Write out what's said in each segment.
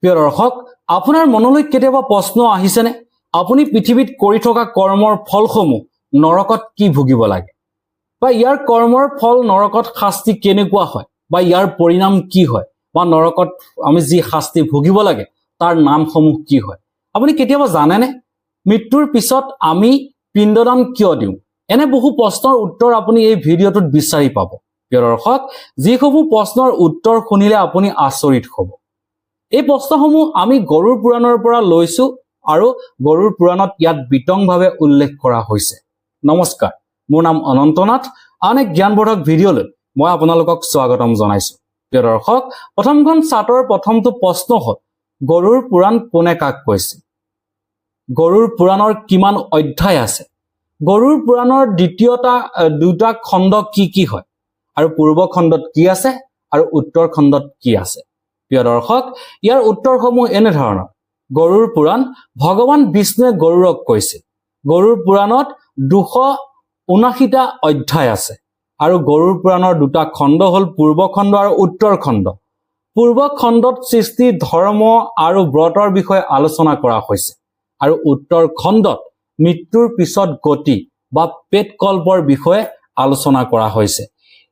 প্ৰিয় দৰ্শক, আপোনাৰ মনলৈ কেতিয়াবা প্ৰশ্ন আহিছেনে, আপুনি পৃথিৱীত কৰি থকা কৰ্মৰ ফলসমূহ নৰকত কি ভুগিব লাগে বা ইয়াৰ কৰ্মৰ ফল নৰকত শাস্তি কেনেকুৱা হয় বা ইয়াৰ পৰিণাম কি হয় বা নৰকত আমি যি শাস্তি ভুগিব লাগে তাৰ নামসমূহ কি হয়? আপুনি কেতিয়াবা জানেনে? মৃত্যুৰ পিছত আমি পিণ্ডদান কিয় দিওঁ? এনে বহু প্ৰশ্নৰ উত্তৰ আপুনি এই ভিডিঅ'টোত বিচাৰি পাব। প্ৰিয় দৰ্শক, যিসমূহ প্ৰশ্নৰ উত্তৰ শুনিলে আপুনি আচৰিত হ'ব। এই প্ৰশ্নসমূহ আমি গৰুড় পুৰাণৰ পৰা লৈছো আৰু গৰুড় পুৰাণত ইয়াত বিতংভাৱে উল্লেখ কৰা হৈছে। নমস্কাৰ, মোৰ নাম অনন্ত নাথ। আন এক জ্ঞানবৰ্ধক ভিডিঅ'লৈ মই আপোনালোকক স্বাগতম জনাইছো। প্ৰিয় দৰ্শক, প্ৰথমখন চাৰ্টৰ প্ৰথমটো প্ৰশ্ন হ'ল, গৰুড় পুৰাণ কোনে কাক কৈছে? গৰুড় পুৰাণৰ কিমান অধ্যায় আছে? গৰুড় পুৰাণৰ দুটা খণ্ড কি কি হয় আৰু পূৰ্ব খণ্ডত কি আছে আৰু উত্তৰ খণ্ডত কি আছে? প্ৰিয় দৰ্শক, ইয়াৰ উত্তৰসমূহ এনেধৰণৰ। গৰুড় পুৰাণ ভগৱান বিষ্ণুৱে গৰুড়ক কৈছিল। গৰুড় পুৰাণত 279টা অধ্যায় আছে আৰু গৰুড় পুৰাণৰ দুটা খণ্ড হ'ল পূৰ্ব খণ্ড আৰু উত্তৰ খণ্ড। পূৰ্ব খণ্ডত সৃষ্টি, ধৰ্ম আৰু ব্ৰতৰ বিষয়ে আলোচনা কৰা হৈছে আৰু উত্তৰ খণ্ডত মৃত্যুৰ পিছত গতি বা প্ৰেতকল্পৰ বিষয়ে আলোচনা কৰা হৈছে।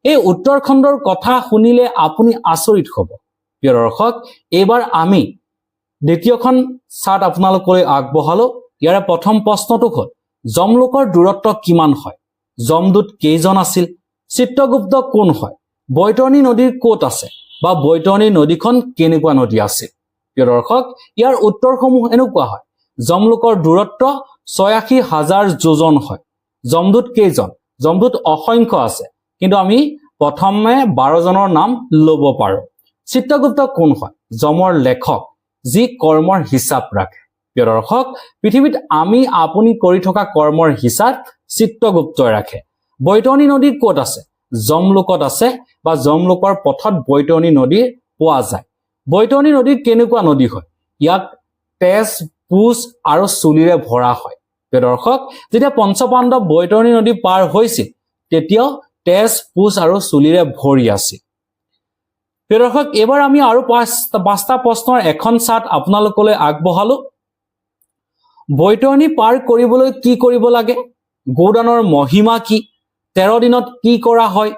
এই উত্তৰ খণ্ডৰ কথা শুনিলে আপুনি আচৰিত হ'ব। প্ৰিয় দৰ্শক, এইবাৰ আমি দ্বিতীয়খন চাৰ্ট আপোনালোকলৈ আগবঢ়ালো। ইয়াৰে প্ৰথম প্ৰশ্নটো হ'ল, যমলোকৰ দূৰত্ব কিমান হয়? যমদূত কেইজন আছিল? চিত্ৰগুপ্ত কোন হয়? বৈতৰণী নদীৰ ক'ত আছে বা বৈতৰণী নদীখন কেনেকুৱা নদী আছিল? প্ৰিয় দৰ্শক, ইয়াৰ উত্তৰসমূহ এনেকুৱা হয়। যমলোকৰ দূৰত্ব 86,000 যোজন হয়। যমদূত কেইজন? যমদূত অসংখ্য আছে, কিন্তু আমি প্ৰথমে 12জনৰ নাম ল'ব পাৰো। চিত্ৰগুপ্ত কোন হয়? যমৰ লেখক, যি কৰ্মৰ হিচাপ ৰাখে। প্ৰিয় দৰ্শক, পৃথিৱীত আমি আপুনি কৰি থকা কৰ্মৰ হিচাপ চিত্ৰগুপ্তই ৰাখে। বৈতৰণী নদী ক'ত আছে? যমলোকত আছে বা যমলোকৰ পথত বৈতৰণী নদী পোৱা যায়। বৈতৰণী নদী কেনেকুৱা নদী হয়? ইয়াক তেজ, পুজ আৰু চুলিৰে ভৰা হয়। প্ৰিয় দৰ্শক, যেতিয়া পঞ্চপাণ্ডৱ বৈতৰণী নদী পাৰ হৈছিল, তেতিয়াও তেজ, পুজ আৰু চুলিৰে ভৰি আছিল। প্ৰিয় দৰ্শক, এইবাৰ আমি আৰু পাঁচটা প্ৰশ্নৰ এখন চাৰ্ট আপোনালোকলৈ আগবঢ়ালো। বৈতৰণী পাৰ কৰিবলৈ কি কৰিব লাগে? গোদানৰ মহিমা কি? 13 দিনত কি কৰা হয়?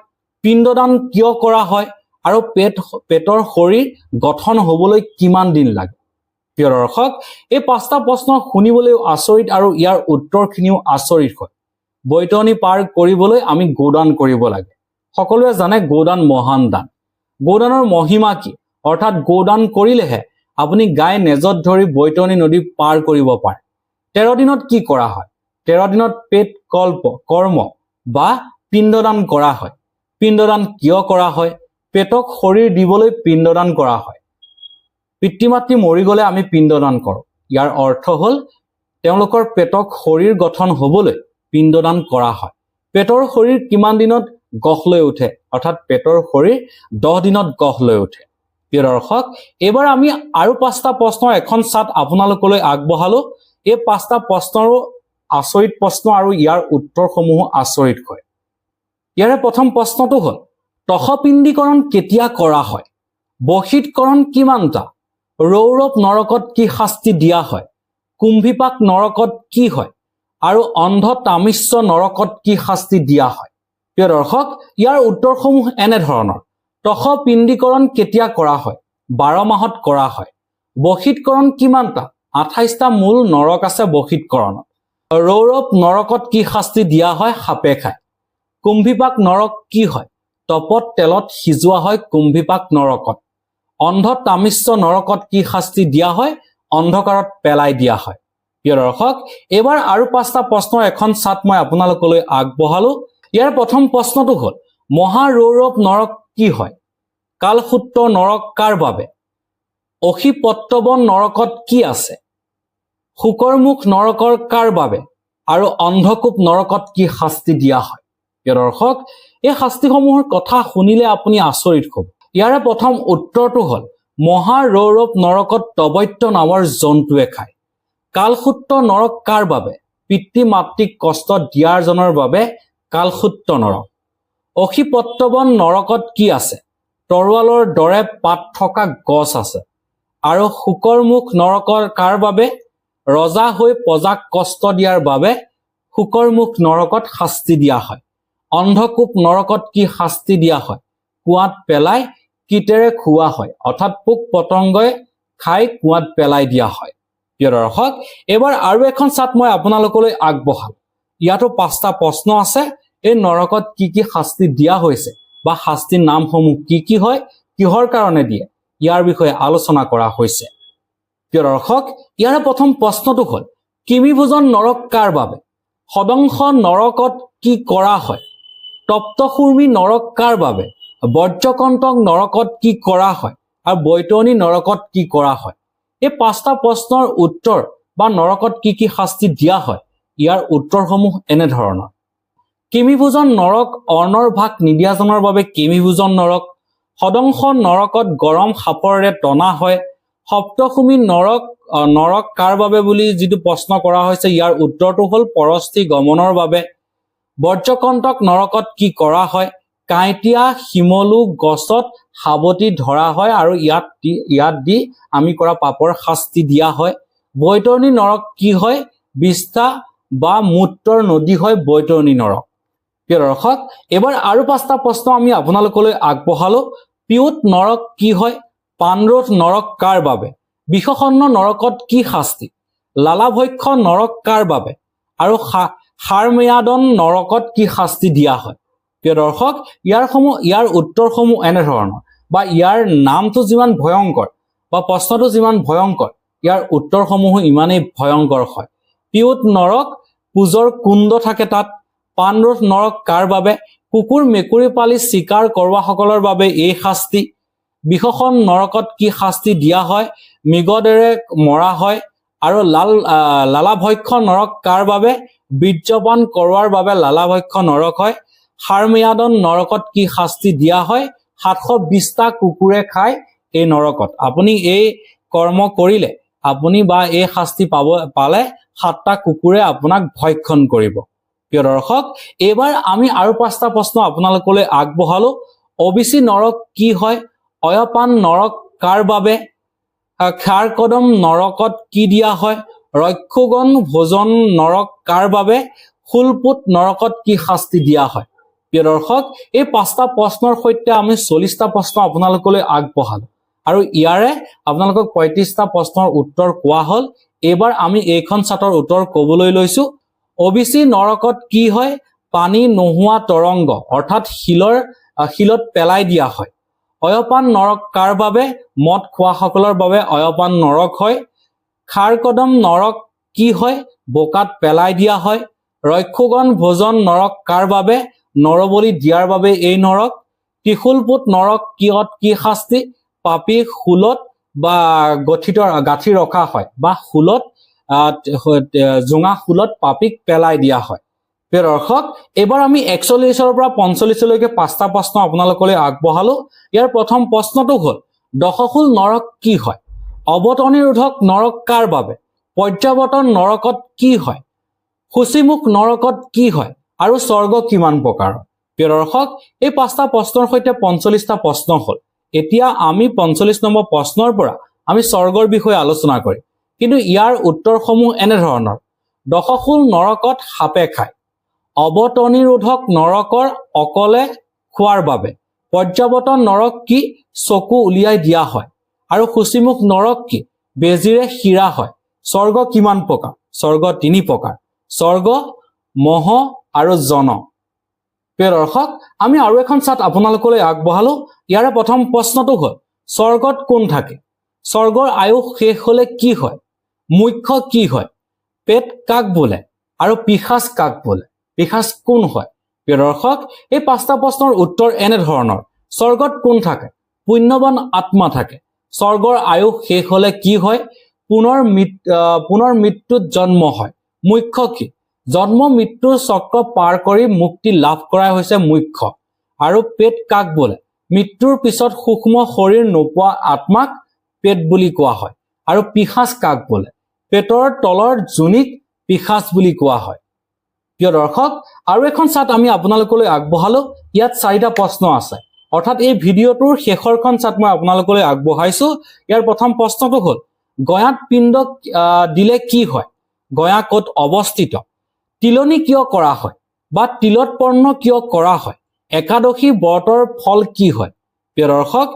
পিণ্ডদান কিয় কৰা হয়? আৰু পেটৰ শৰীৰ গঠন হবলৈ কিমান দিন লাগে? প্ৰিয় দৰ্শক, এই পাঁচটা প্ৰশ্ন শুনিবলৈও আচৰিত আৰু ইয়াৰ উত্তৰখিনিও আচৰিত হয়। বৈতৰণী পাৰ কৰিবলৈ আমি গোদান কৰিব লাগে। সকলোৱে জানে গোদান মহান দান। গোদানৰ মহিমা কি? অৰ্থাৎ গোদান কৰিলেহে আপুনি গাই নেজত ধৰি বৈতৰণী নদী পাৰ কৰিব পাৰে। 13 দিনত কি কৰা হয়? 13 দিনত প্ৰেত কল্প কৰ্ম বা পিণ্ডদান কৰা হয়। পিণ্ডদান কিয় কৰা হয়? পেটক শৰীৰ দিবলৈ পিণ্ডদান কৰা হয়। পিতৃ মাতৃ মৰি গ'লে আমি পিণ্ডদান কৰোঁ। ইয়াৰ অৰ্থ হ'ল তেওঁলোকৰ পেটক শৰীৰ গঠন হ'বলৈ পিণ্ডদান কৰা হয়। পেটৰ শৰীৰ কিমান দিনত গঢ় লৈ উঠে? অৰ্থাৎ পেটৰ শৰীৰ 10 দিনত গঢ় লৈ উঠে। প্ৰিয় দৰ্শক, এইবাৰ আমি আৰু পাঁচটা প্ৰশ্নৰ এখন চাৰ্ট আপোনালোকলৈ আগবঢ়ালো। এই পাঁচটা প্ৰশ্নৰো আচৰিত প্ৰশ্ন আৰু ইয়াৰ উত্তৰসমূহো আচৰিত হয়। ইয়াৰে প্ৰথম প্ৰশ্নটো হ'ল, তসপিণ্ডীকৰণ কেতিয়া কৰা হয়? বশীকৰণ কিমানটা? ৰৌৰৱ নৰকত কি শাস্তি দিয়া হয়? কুম্ভিপাক নৰকত কি হয়? আৰু অন্ধ তামিশ্ৰ নৰকত কি শাস্তি দিয়া হয়? প্ৰিয় দৰ্শক, ইয়াৰ উত্তৰসমূহ এনেধৰণৰ। তসপিণ্ডীকৰণ কেতিয়া কৰা হয়? 12 মাহত কৰা হয়। বশীকৰণ কিমানটা? 28টা মূল নৰক আছে বশীকৰণত। ৰৌৰৱ নৰকত কি শাস্তি দিয়া হয়? সাপে খায়। কুম্ভিপাক নৰক কি হয়? তপত তেলত সিজোৱা হয় কুম্ভিপাক নৰকত। অন্ধ তামিশ্ৰ নৰকত কি শাস্তি দিয়া হয়? অন্ধকাৰত পেলাই দিয়া হয়। প্ৰিয় দৰ্শক, এইবাৰ আৰু পাঁচটা প্ৰশ্নৰ এখন চাৰ্ট মই আপোনালোকলৈ আগবঢ়ালো। ইয়াৰ প্ৰথম প্ৰশ্নটো হ'ল, মহাৰৌৰৱ নৰক কি হয়? কালসূত্ৰ নৰক কাৰ বাবে? অসিপত্তবন নৰকত কি আছে? শুকৰমুখ নৰকৰ কাৰ বাবে? আৰু অন্ধকূপ নৰকত কি শাস্তি দিয়া হয়? প্ৰিয় দৰ্শক, এই শাস্তিসমূহৰ কথা শুনিলে আপুনি আচৰিত হ'ব। ইয়াৰে প্ৰথম উত্তৰটো হ'ল, মহাৰৌৰৱ নৰকত তবত্য নামৰ জন্তুৱে খায়। কালসূত্ৰ নৰক কাৰ বাবে? পিতৃ মাতৃক কষ্ট দিয়াজনৰ বাবে কালসূত্ৰ নৰক। অসিপত্তবন নৰকত কি আছে? তৰোৱালৰ দৰে পাত থকা গছ আছে। আৰু শুকৰমুখ নৰকৰ কাৰ বাবে? ৰজা হৈ প্ৰজাক কষ্ট দিয়াৰ বাবে শুকৰমুখ নৰকত শাস্তি দিয়া হয়। অন্ধকূপ নৰকত কি শাস্তি দিয়া হয়? কুঁৱাত পেলাই কীটেৰে খোৱা হয়, অৰ্থাৎ পোক পতংগই খাই কুঁৱাত পেলাই দিয়া হয়। প্ৰিয় দৰ্শক, এইবাৰ আৰু এখন চাট মই আপোনালোকলৈ আগবঢ়াম। ইয়াতো 5টা প্ৰশ্ন আছে। এই নৰকত কি কি শাস্তি দিয়া হৈছে বা শাস্তিৰ নামসমূহ কি কি হয়, কিহৰ কাৰণে দিয়ে, ইয়াৰ বিষয়ে আলোচনা কৰা হৈছে। প্ৰিয় দৰ্শক, ইয়াৰে প্ৰথম প্ৰশ্নটো হ'ল, কৃমিভোজন নৰক কাৰ বাবে? সদংশ নৰকত কি কৰা হয়? তপ্তসুৰ্মী নৰক কাৰ বাবে? বজ্ৰকণ্টক নৰকত কি কৰা হয়? আৰু বৈতৰণী নৰকত কি কৰা হয়? এই 5টা প্ৰশ্নৰ উত্তৰ বা নৰকত কি কি শাস্তি দিয়া হয়, ইয়াৰ উত্তৰসমূহ এনেধৰণৰ। কৃমিভোজন নৰক অন্নৰ ভাগ নিদিয়াজনৰ বাবে কৃমিভোজন নৰক। সদংশ নৰকত গৰম সাপৰেৰে টনা হয়। সপ্তসুমী নৰক কাৰ বাবে বুলি যিটো প্ৰশ্ন কৰা হৈছে, ইয়াৰ উত্তৰটো হ'ল পৰস্থি গমনৰ বাবে। বজ্ৰকণ্টক নৰকত কি কৰা হয়? কাঁইটীয়া শিমলু গছত সাৱটি ধৰা হয় আৰু ইয়াত দি আমি কৰা পাপৰ শাস্তি দিয়া হয়। বৈতৰণী নৰক কি হয়? বিষ্ঠা বা মূত্ৰৰ নদী হয় বৈতৰণী নৰক। প্ৰিয় দৰ্শক, এইবাৰ আৰু 5টা প্ৰশ্ন আমি আপোনালোকলৈ আগবঢ়ালো। পিয়ুত নৰক কি হয়? পাণ্ডৰোধ নৰক কাৰ বাবে? বিষসন্ন নৰকত কি শাস্তি? লালাভক্ষ নৰক কাৰ বাবে? আৰু সাৰম্যাদন নৰকত কি শাস্তি দিয়া হয়? প্ৰিয় দৰ্শক, ইয়াৰ উত্তৰসমূহ এনেধৰণৰ বা ইয়াৰ নামটো যিমান ভয়ংকৰ বা প্ৰশ্নটো যিমান ভয়ংকৰ, ইয়াৰ উত্তৰসমূহো ইমানেই ভয়ংকৰ হয়। পিয়ুত নৰক পূজৰ কুণ্ড থাকে তাত। পাণ্ডৰোধ নৰক কাৰ বাবে? কুকুৰ মেকুৰী পালি চিকাৰ কৰোৱাসকলৰ বাবে এই শাস্তি। বিষসন নৰকত কি শাস্তি দিয়া হয়? মৃগদেৰে মৰা হয়। আৰু লালাভক্ষ নৰক কাৰ বাবে? বীৰ্যপান কৰোৱাৰ বাবে লালাভক্ষ নৰক হয়। সাৰম্যাদন নৰকত কি শাস্তি দিয়া হয়? 720টা কুকুৰে খায় এই নৰকত। আপুনি এই কৰ্ম কৰিলে আপুনি বা এই শাস্তি পালে 7টা কুকুৰে আপোনাক ভক্ষণ কৰিব। প্ৰিয় দৰ্শক, এইবাৰ আমি আৰু 5টা প্ৰশ্ন আপোনালোকলৈ আগবঢ়ালো। অবিচি নৰক কি হয়? অয়পান নৰক কাৰ বাবে? ক্ষাৰকদম নৰকত কি দিয়া হয়? ৰক্ষুগণ ভোজন নৰক কাৰ বাবে? শুলপুত নৰকত কি শাস্তি দিয়া হয়? প্ৰিয় দৰ্শক, এই 5টা প্ৰশ্নৰ সৈতে আমি 40টা প্ৰশ্ন আপোনালোকলৈ আগবঢ়ালো আৰু ইয়াৰে আপোনালোকক 35টা প্ৰশ্নৰ উত্তৰ কোৱা হ'ল। এইবাৰ আমি এইখন চাটৰ উত্তৰ ক'বলৈ লৈছো। অবিচি নৰকত কি হয়? পানী নোহোৱা তৰংগ, অৰ্থাৎ শিলত পেলাই দিয়া হয়। অয়পান নৰক কাৰ বাবে? মদ খোৱাসকলৰ বাবে অয়পান নৰক হয়। খাৰকদম নৰক কি হয়? বোকাত পেলাই দিয়া হয়। ৰক্ষুগণ ভোজন নৰক কাৰ বাবে? নৰবলি দিয়াৰ বাবে এই নৰক। ত্ৰিশূলপুত নৰক কিহত কি শাস্তি? পাপী শূলত বা গঠিত গাঁঠি ৰখা হয় বা শূলত জোঙা শূলত পাপীক পেলাই দিয়া হয়। প্ৰিয় দৰ্শক, এইবাৰ আমি 41ৰ পৰা 45লৈকে 5টা প্ৰশ্ন আপোনালোকলৈ আগবঢ়ালো। ইয়াৰ প্ৰথম প্ৰশ্নটো হ'ল, দশশূল নৰক কি হয়? অৱতনিৰোধক নৰক কাৰ বাবে? পৰ্যাৱৰ্তন নৰকত কি হয়? সূচীমুখ নৰকত কি হয়? আৰু স্বৰ্গ কিমান প্ৰকাৰৰ? প্ৰিয় দৰ্শক, এই 5টা প্ৰশ্নৰ সৈতে 45টা প্ৰশ্ন হ'ল। এতিয়া আমি 45 নম্বৰ প্ৰশ্নৰ পৰা আমি স্বৰ্গৰ বিষয়ে আলোচনা কৰিম। কিন্তু ইয়াৰ উত্তৰসমূহ এনেধৰণৰ। দশশূল নৰকত সাপে খায়। অৱতনিৰোধক নৰকৰ অকলে খোৱাৰ বাবে। পৰ্যাৱৰ্তন নৰক কি? চকু উলিয়াই দিয়া হয়। আৰু সূচীমুখ নৰক কি? বেজীৰে শিৰা হয়। স্বৰ্গ কিমান প্ৰকাৰ? স্বৰ্গ 3 প্ৰকাৰ, স্বৰ্গ, মহ আৰু জন। প্ৰিয় দৰ্শক, আমি আৰু এখন চাট আপোনালোকলৈ আগবঢ়ালো। ইয়াৰে প্ৰথম প্ৰশ্নটো হ'ল, স্বৰ্গত কোন থাকে? স্বৰ্গৰ আয়ুস শেষ হলে কি হয়? মোক্ষ কি হয়? পেট কাক বোলে? আৰু পিশাচ কাক বোলে? পিশাচ কোন হয়? প্ৰিয় দৰ্শক, এই 5টা প্ৰশ্নৰ উত্তৰ এনেধৰণৰ। স্বৰ্গত কোন থাকে? পুণ্যৱান আত্মা থাকে। স্বৰ্গৰ আয়ুস শেষ হলে কি হয়? পুনৰ মৃত্যুত জন্ম হয়। মোক্ষ কি? জন্ম মৃত্যুৰ চক্ৰ পাৰ কৰি মুক্তি লাভ কৰাই হৈছে মোক্ষ। আৰু পেট কাক বোলে? মৃত্যুৰ পিছত সূক্ষ্ম শৰীৰ নোপোৱা আত্মাক পেট বুলি কোৱা হয়। আৰু পিশাচ কাক বোলে? পেটৰ তলৰ যোনিক পিশাচ বুলি কোৱা হয়। প্ৰিয় দৰ্শক, আৰু এখন চাট আমি আপোনালোকলৈ আগবঢ়ালো। ইয়াত 4টা প্ৰশ্ন আছে। অৰ্থাৎ এই ভিডিঅ'টোৰ শেষৰখন চাট মই আপোনালোকলৈ আগবঢ়াইছো। ইয়াৰ প্ৰথম প্ৰশ্নটো হ'ল, গয়াত পিণ্ড দিলে কি হয়? গয়া ক'ত অৱস্থিত? তিলনি কিয় কৰা হয় বা তিলোৎপন্ন কিয় কৰা হয়? একাদশী ব্ৰতৰ ফল কি হয়? প্ৰিয় দৰ্শক,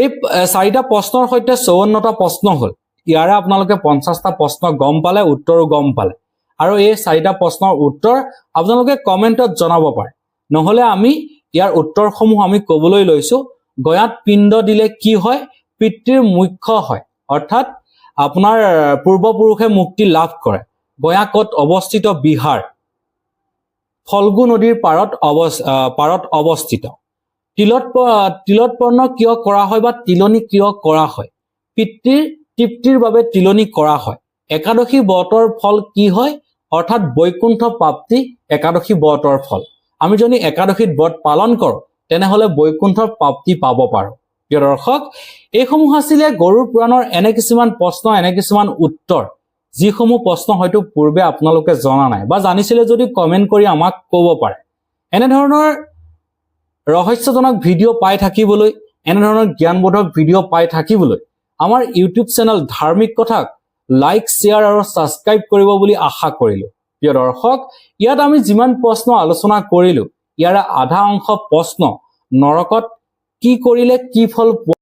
এই চাৰিটা প্ৰশ্নৰ সৈতে 54টা প্ৰশ্ন হ'ল। ইয়াৰে আপোনালোকে 50টা প্ৰশ্ন গম পালে, উত্তৰো গম পালে আৰু এই চাৰিটা প্ৰশ্নৰ উত্তৰ আপোনালোকে কমেণ্টত জনাব পাৰে। নহ'লে আমি ইয়াৰ উত্তৰসমূহ আমি ক'বলৈ লৈছো। গয়াত পিণ্ড দিলে কি হয়? পিতৃৰ মোক্ষ হয়, অৰ্থাৎ আপোনাৰ পূৰ্বপুৰুষে মুক্তি লাভ কৰে। গয়া ক'ত অৱস্থিত? বিহাৰ, ফল্গু নদীৰ পাৰত অৱস্থিত। তিলোৎপন্ন কিয় কৰা হয় বা তিলনি কিয় কৰা হয়? পিতৃৰ তৃপ্তিৰ বাবে তিলনি কৰা হয়। একাদশী ব্ৰতৰ ফল কি হয়? অৰ্থাৎ বৈকুণ্ঠ প্ৰাপ্তি একাদশী ব্ৰতৰ ফল। আমি যদি একাদশীত ব্ৰত পালন কৰোঁ, তেনেহ'লে বৈকুণ্ঠ প্ৰাপ্তি পাব পাৰোঁ। প্ৰিয় দৰ্শক, এইসমূহ আছিলে গৰুড় পুৰাণৰ এনে কিছুমান প্ৰশ্ন, এনে কিছুমান উত্তৰ, যিসমূহ প্ৰশ্ন হয়তো পূৰ্বে আপোনালোকে জনা নাই বা জানিছিলে যদি কমেণ্ট কৰি আমাক ক'ব পাৰে। এনেধৰণৰ ৰহস্যজনক ভিডিঅ' পাই থাকিবলৈ, এনেধৰণৰ জ্ঞানবোধক ভিডিঅ' পাই থাকিবলৈ আমাৰ ইউটিউব চেনেল ধাৰ্মিক কথাক লাইক, শ্বেয়াৰ আৰু ছাবস্ক্ৰাইব কৰিব বুলি আশা কৰিলোঁ। প্ৰিয় দৰ্শক, ইয়াত আমি যিমান প্ৰশ্ন আলোচনা কৰিলোঁ, ইয়াৰে আধা অংশ প্ৰশ্ন নৰকত কি কৰিলে কি ফল পোৱা